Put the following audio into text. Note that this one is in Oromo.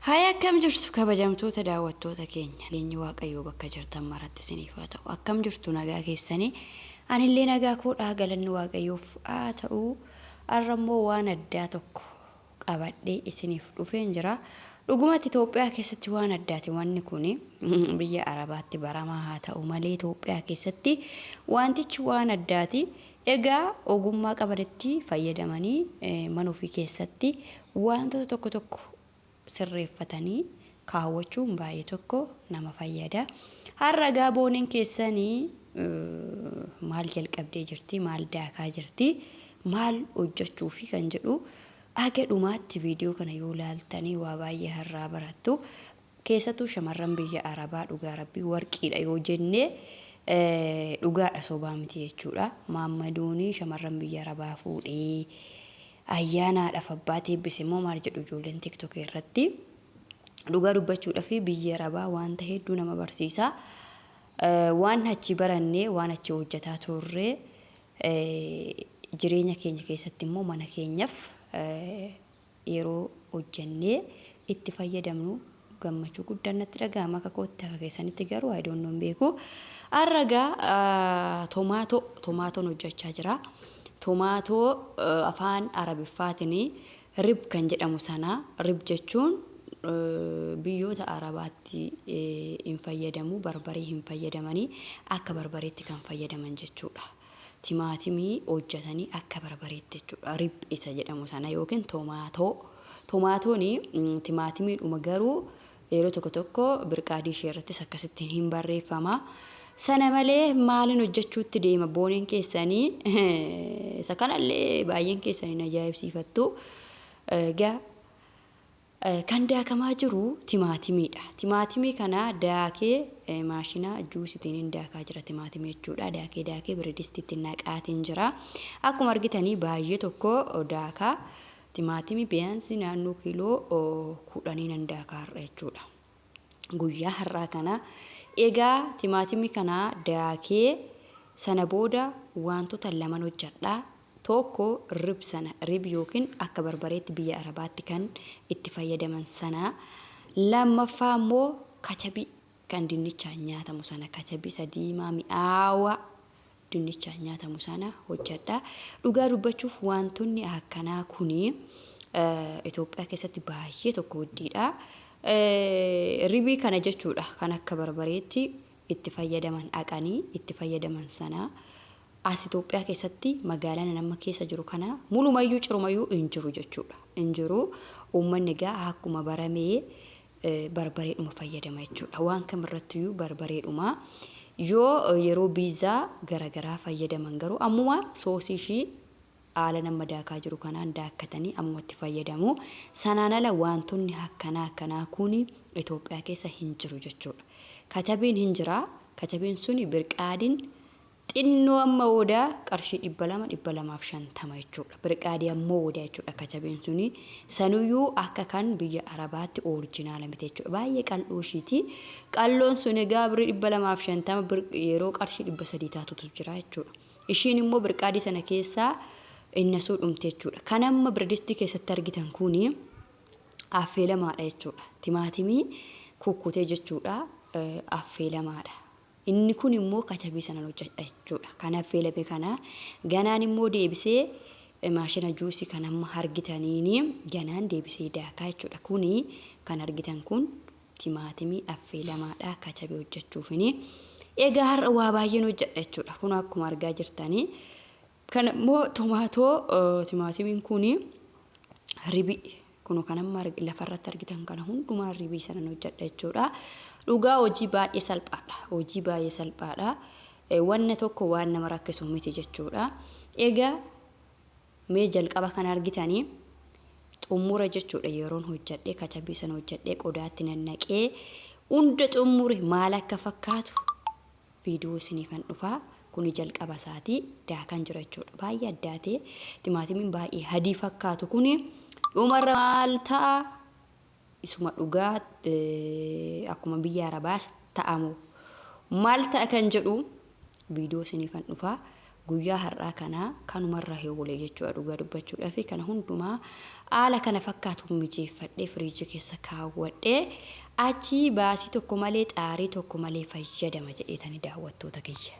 Haaya akkam jirtu kabajamtoota daawwattoota keenya. Nageenyi Waaqayyoo bakka jirtan maratti isiniif haa ta'u. Akkam jirtu nagaa keessanii? Anillee nagaa koodhaa galanni Waaqayyoof haa ta'u. Har'a immoo waan addaa tokko qabadhee isiniif dhufeen jira. Dhugumatti Itoophiyaa keessatti waan addaati wanni kun biyya Arabaatti baramaa haa ta'u malee Itoophiyaa keessatti wantichi waan addaati. Egaa ogummaa qabanitti fayyadamanii mana ofii keessatti wantoota tokko tokko sirreeffatanii kaawwachuun baay'ee tokko nama fayyada. Har'a egaa booneen keessanii maal jalqabdee jirti, maal daakaa jirti, maal hojjechuufi kan jedhu haga dhumaatti viidiyoo kana yoo laaltanii waa baay'ee har'aa barattu. Keessattuu shamarran biyya Arabaa dhugaa rabbii warqiidha yoo jenne dhugaadha sobaa miti jechuudha. Maammadoonii shamarran biyya Arabaa fuudhee ayyaana haadhaaf abbaati eebbise moo maal jedhu ijoolleen tiktok irratti. Dhugaa dubbachuudhaaf biyyi Arabaa wanta hedduu nama barsiisa. Waan achi barannee waan achi hojjetaa turre jireenya keenya keessatti immoo mana keenyaaf yeroo hojjennee itti fayyadamnu gammachuu guddaan natti dhaga'ama akka kootti akka keessanitti garuu I don't know hin beeku. Har'a egaa tomaatoo tomaatoon hojjechaa jira. Tomaatoo afaan Arabiffaatiin rib kan jedhamu sana rib jechuun biyyoota Arabaatti hin fayyadamu barbaree hin fayyadamanii akka barbareetti kan fayyadaman jechuudha. Timaatimii hojjetanii akka barbareetti jechuudha. Rib isa jedhamu sana yookiin tomaatoo. Tomaatoon timaatimiidhuma garuu yeroo tokko tokko birqaadii ishee irrattis akkasittiin hin barreeffama. Sana malee maalin hojjechuutti deema booneen keessanii isa kanallee baay'een keessanii na ajaa'ibsiifattu. Egaa kan daakamaa jiru timaatimiidha. Timaatimii kana daakee maashina juusitiin hin daakaa jira timaatimii jechuudha. Daakee daakee biradistiitti naqaatiin jira. Akkuma argitanii baay'ee tokko daakaa timaatimii biyaansi naannoo kiiloo 10 nan daakaa har'a jechuudha. Guyyaa har'aa kana egaa timaatimii kana daakee sana booda wantoota laman hojjedha. Tokko rib sana rib yookiin akka barbareetti biyya Arabaatti kan itti fayyadaman sana. Lammaffaa immoo kachabii kan dinnichaan nyaatamu sana kachabii isa diimaa mi'aawaa dinnichaan nyaatamu sana hojjedha. Dhugaa dubbachuuf wantoonni akkanaa kuni Itoophiyaa keessatti baay'ee tokko wuddiidha. Ribii kana jechuudha kan akka barbareetti itti fayyadaman dhaqanii itti fayyadaman sana as Itoophiyaa keessatti magaalaan ani amma keessa jiru kana mulumayyuu cirumayyuu hin jiru jechuudha. Hin jiru. Uummanni egaa akkuma baramee barbareedhuma fayyadama jechuudha. Waan kamirrattiyyuu barbareedhuma. Yoo yeroo biizaa garaagaraa fayyadaman garuu ammuma soosii ishii haala nama daakaa jiru kanaan daakkatanii ammumatti fayyadamu. Sanaan ala wantoonni akkanaa akkanaa kun Itoophiyaa keessa hin jiru jechuudha. Katabiin hin jira. Katabiin suni birqaadiin xinnoo amma booda qarshii 200 250 jechuudha. Birqaadii ammoo booda jechuudha katabeen suni. Sanuyyuu akka kan biyya Arabaatti oorjinaala miti jechuudha. Baay'ee qal'oo ishiiti. Qal'oon sun egaa birrii 250 yeroo qarshii 300 taatutu jira jechuudha. Ishiin immoo birqaadii sana keessaa innasuu dhumte jechuudha. Kan amma biradistii keessatti argitan kuni affeelamaadha jechuudha. Timaatimii kukkutee jechuudha affeelamaadha. Inni kun immoo kachabii sanan hojjedha jechuudha. Kan affeelame kana ganaan immoo deebisee maashina juusii kan amma argitaniini ganaan deebisee daakaa jechuudha. Kuni kan argitan kun timaatimii affeelamaadha kachabii hojjechuufini. Egaa har'a waa baay'een hojjedha jechuudha. Kun akkuma argaa jirtanii. Kan immoo tomaatoo timaatimiin kuni ribii Kunoo kan amma lafarratti argitan kana hundumaa ribii sanan hojjedha jechuudha. Dhugaa hojii baay'ee salphaadha. Hojii baay'ee salphaadha. Wanna tokko waan nama rakkisu miti jechuudha. Egaa mee jalqaba kan argitanii xumura jechuudha yeroon hojjedhee kachabii sana hojjedhee qodaatti nannaqee hunda xumure maal akka fakkaatu viidiyoo isiniifan dhufa. Kuni jalqaba isaati daakaan jira jechuudha. Baay'ee addaatee timaatimiin baay'ee hadii fakkaatu kuni dhumarra maal ta'a? Isuma dhugaa akkuma biyya Arabaas ta'amu maal ta'a kan jedhu viidiyoo isiniifan dhufa. Guyyaa har'aa kana kanumarra oole jechuudha dhugaa dubbachuudhaaf kana hundumaa haala kana fakkaatu mijeeffadhee firiijii keessa kaawwadhee achii baasii tokko malee xaarii tokko malee fayyadama jedheetani daawwattoota kiyya.